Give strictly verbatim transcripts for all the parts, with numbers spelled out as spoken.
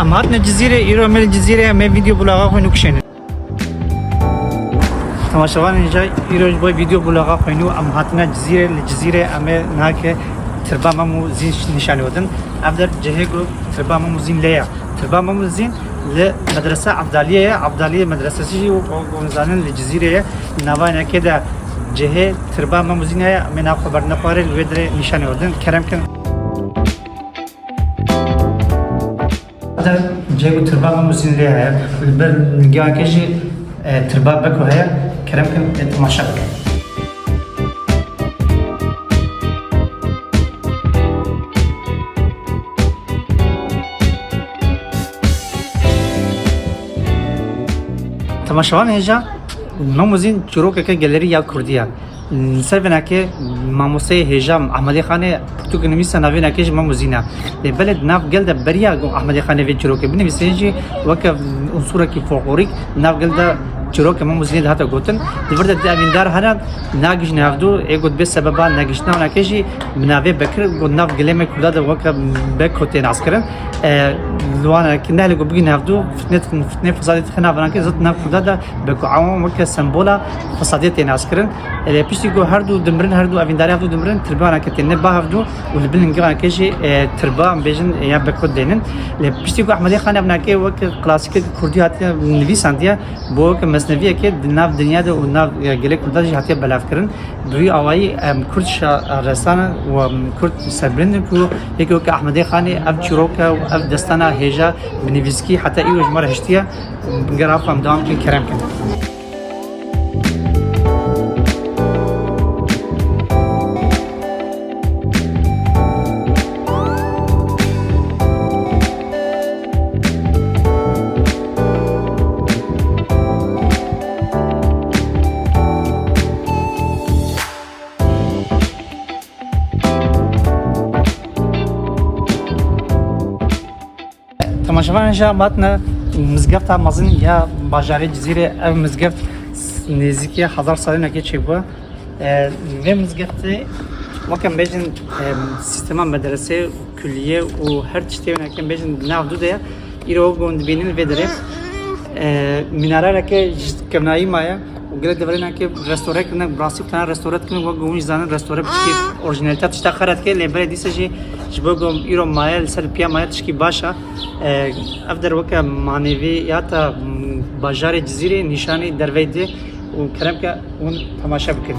Em hatine Cizîrê, îro em ê li Cizîrê em ê vîdeo bloga xwe nû kişênin. Temaşevanên hêja, îro ji bo vîdeo bloga xwe nû em hatine Cizîrê, li Cizîrê em ê nake tirba Mem û Zîn nîşanî we din. Ev der cihê ku tirba Mem û Zîn lê ye. Tirba Mem û Zîn li medrese Evdaliyê ye. Evdaliyê medresesî jî wek hûn zanin li Cizîrê ye. Nava neke de cihê tirba Mem û Zîn heye, em ê nav xwe berdine xwarê li wê derê nîşanî we din. Kerem kin. Ev der cihê ku tirba Mem û Zîn lê heye. Li ber nigeheke jî, e, tirba Beko heye. Kerem kin, e, temaşe bikin. Temaşevan hêja, Mem û Zîn çîrokeke gelerî ya kurdî ye. Li ser vê nake mamosteyê hêja Ehmedê Xanê pirtûk nivîsa navê nake jî Mem û Zîn e. Lê belê di nav gel de beriya ku Ehmedê Xanê vê çîrokê binivîsê jî weke unsurekî folklorîk di nav gel de çîroka Mem û Zînê dihate gotin. Di vir de di evîndar hene, nagihîjne hevdû, ê ku dibê sebeba negihîştina wan nake jî bi navê Bekir, ku di nav gelê me kurda de weke Beko tê naskirin. E, li wan nake nehle ku bigihîne hevdû, fitne, fitne fesadê dixe nav wan nake, zat di nav kurda de Beko Awan weke sembola fesadiyê tê naskirin. E, lê piştî ku her du dimirin, her du evîndarê hevdû dimirin, tirba nake têne ba hevdû û li bin nigeheke jî, e, tirba, em bêjin, e, ya Beko dênin. Lê piştî ku Ehmedê Xanê ev nake weke klasîkeke kurdî hatiye nivîsandiye, bo weke mesneviyeke di nav dinya de û nav, e, gelê kurda jî hatiye belavkirin. Bi vî awayî em kurd şaresan û em kurd serbilind in ku yekî weke Ehmedê Xanê ev çîroke û ev destana hêja bi nivîskî heta îro ji me re hiştiye. Gera xwe em dewam bikin, kerem kin. Temaşevanên hêja, em hatine mizgefta mezin ya bajarê Cizîrê. Ev mizgeft nêzîkî hezar salînekê çêbûye. E, vê mizgeftê weke em bêjin, e, sîstema medrese, kullîye û her tiştê wê neke em bêjin di nav dû de ye. Îro wek hûn dibînin vê derê, e, mînareyeke ji kevnayî maye û gelek deverê neke restore kirine, bi rastî tena restore dikin, wek hûn jî zanin restore bi tişkî orîjinalîte tişta xera dike, lê belê dîsa jî ji bo ku îro maye, li ser piya maye, tişkî baş e. E, ev der weke maneviyata, m, bajarê Cizîrê nîşanî derveyî dide û kerem ke hûn temaşe bikin.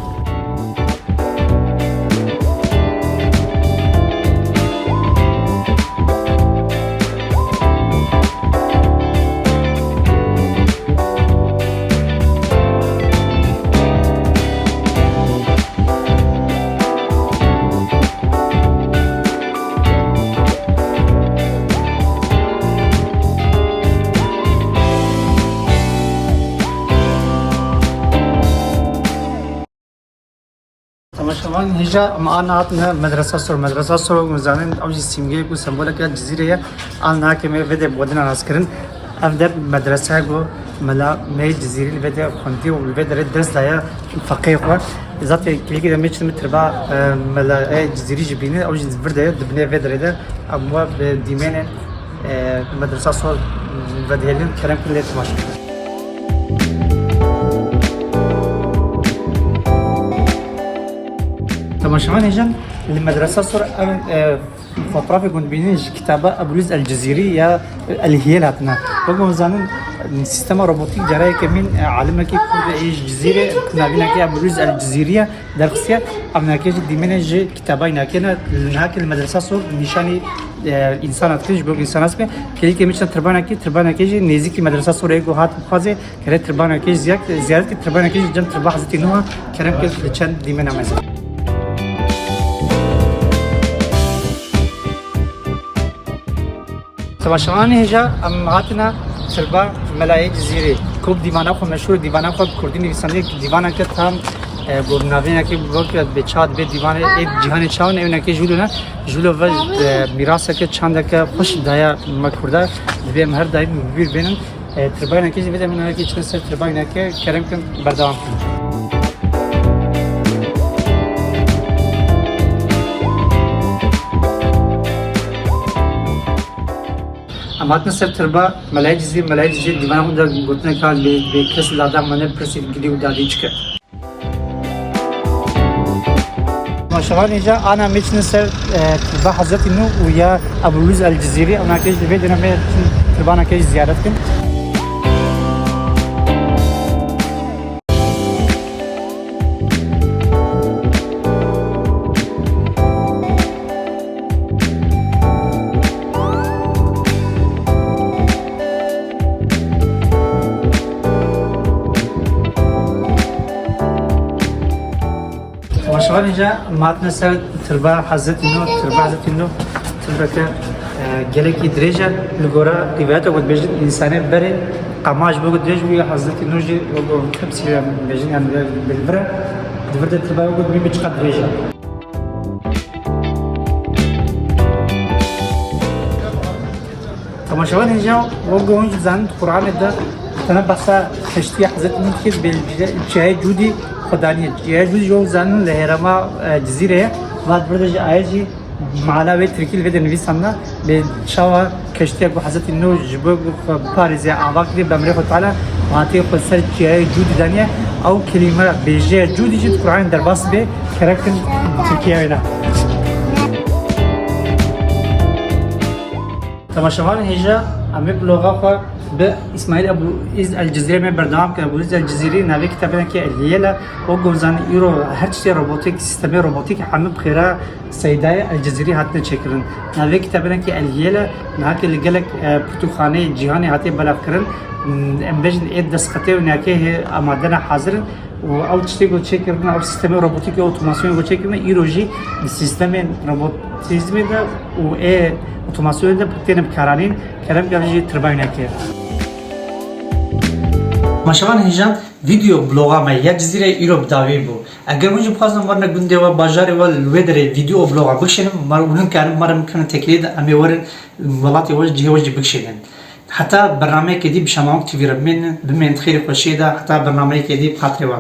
Temaşevan hêja, em ana hatine Medresa Sor. Medresa Sor, hûn zanin, ew jî sîmgeyek û sembolek ya Cizîrê ye. An nake me vê de bi we dina naskirin. Ev der medrese ku mela me Cizîrî li vê de xwendî û li vê derê dest daye feqê xwe. Zaten kilîkê de me çi me tirba, e, mela, e, Cizîrî jî bîne, ew jî vir de ye, dibinê vê derê de. Em we bi dîmenê, e, Medresa Sor vedihêlin, kerem kin lê temaşe. Temaşevanê hêja, li Medresa Sor em, e, fotoğrafê ku hûn dibînin ji kitaba Ebûlîz El Cizîrî ya El Hiyel hatine. Wek hûn zanin, sîstema robotîk cara yekemîn, e, alimekî kurd ê ji Cizîrê, navînekê Ebûlîz El Cizîrî ye, derxistiye. Ev nake jî dîmenê ji kitabay nake ne, nake li Medresa Sor nîşanî, e, însan hat kir, ji bo însan nas be. Kêlîkê min çend tirbanekî, tirbanekê jî nêzîkî Medresa Sorê ku hat bixwaze, kerê tirbanekê jî ziyaret, ziyaret kir, tirbanekê jî cem tirba Hezretî Nuha, kerem kir li çend dîmena mezin. Temaşevanê hêja, em hatine tirba Melayê Cizîrê. Ku bi dîvana xwe meşhûr, dîvana xwe bi kurdî nivîsandiye, dîvaneke tam, e, ku navêneke wek bê çawa dibe dîvanê ê cîhanê çawa ne, ew neke jûlo ne. Jûlo ve, e, mîraseke çandeke xweş daye me kurda. Divê em her daîm bi bîr bênin. E, tirbayîneke jî vê de min heke çine ser tirbayîneke, kerem kin berdewam kin. Em Hatine ser tirba Melayê Cizîrî, Melayê Cizîrî dîvana xwe de gotinek hat, bê, bê kes lada me nepirsî gilî û dadî çi ket. Maşevan hêja ana me çine ser, e, tirba Hezretî Nûh û ya Ebu Wîz El Cizîrî, em nake ji vê dene me çin tirbana ke jî ziyaret kin. Maşevan hêja em hatine ser tirba Hezretî Nûh, tirba Hezretî Nûh tirbeke, e, gelekî dirêj e. Li gora rîvayeta ku dibêjin însanê berê qama ji bo ku dirêj bûye, Hezretî Nûh jî wek ku temsîl e, dibêjin, yani, li vir e. Di vir de tirba wek ku dibî çiqas dirêj e. Temaşevan hêja, wek ku hûn jî dizanin, di Qur'anê de tene behsa keştiya Hezretî Nûh dike, dibê li Çiyayê Cûdî xwedaniyê. Çiyayê Cûdî jî wek dizanin li hêrema, e, Cizîrê ye. Va di vir de jî ayet jî mala wê tirkî li vê de nivîsandina, bê çawa keştiya ku Hezretî Nûh ji bo ku xwe biparêze ava kiriye bi emrê Xwedê Teala, hatiye xwe ser Çiyayê Cûdî daniye. Ew kelîme bêjeya Cûdî jî di Qur'anê derbas bê, kerem kin tirkiya wê ne. Temaşevan hêja, em ê bloga xwe bi Îsmaîl Ebu Îz El Cizîrî me berdewam kir. Ebu Îz El Cizîrî navê kitabênekê Elhiyel e. Wek ku zanin îro her tiştê robotîk, sîstemê robotîk hemî bi xêra Seydayê El Cizîrî hatine çêkirin. Navê kitabênekê Elhiyel e. Nihakê li gelek, e, pirtûkxaneyê cîhanê hatiye belavkirin. Em bêjin ê destxetê û nihakê hê amade ne hazir in. Û ew tiştê ku çêkirine, ew sîstemê robotîk û otomasyonê ku çêkirine, îro jî di sîstemên robotîzmê de û ê otomasyonê de têne bikaranîn. Kerem, gavê jî tirbayî neke. Maşevan hêja, vîdeo bloga me ya Cizîrê îro bi dawî bû. Eger hûn jî bixwazin werine gundê we, bajarê we, li wê derê vîdeo bloga bikişînin, mar hûn karin, mar bikevin têkiliyê de, em ê werin welatê we, cihê we jî bikişînin. Heta bernameyekê dî bi Şamawk T V re bimînin, bimînin di xêrê xweşiyê de, heta bernameyekê dî bi xatirê we.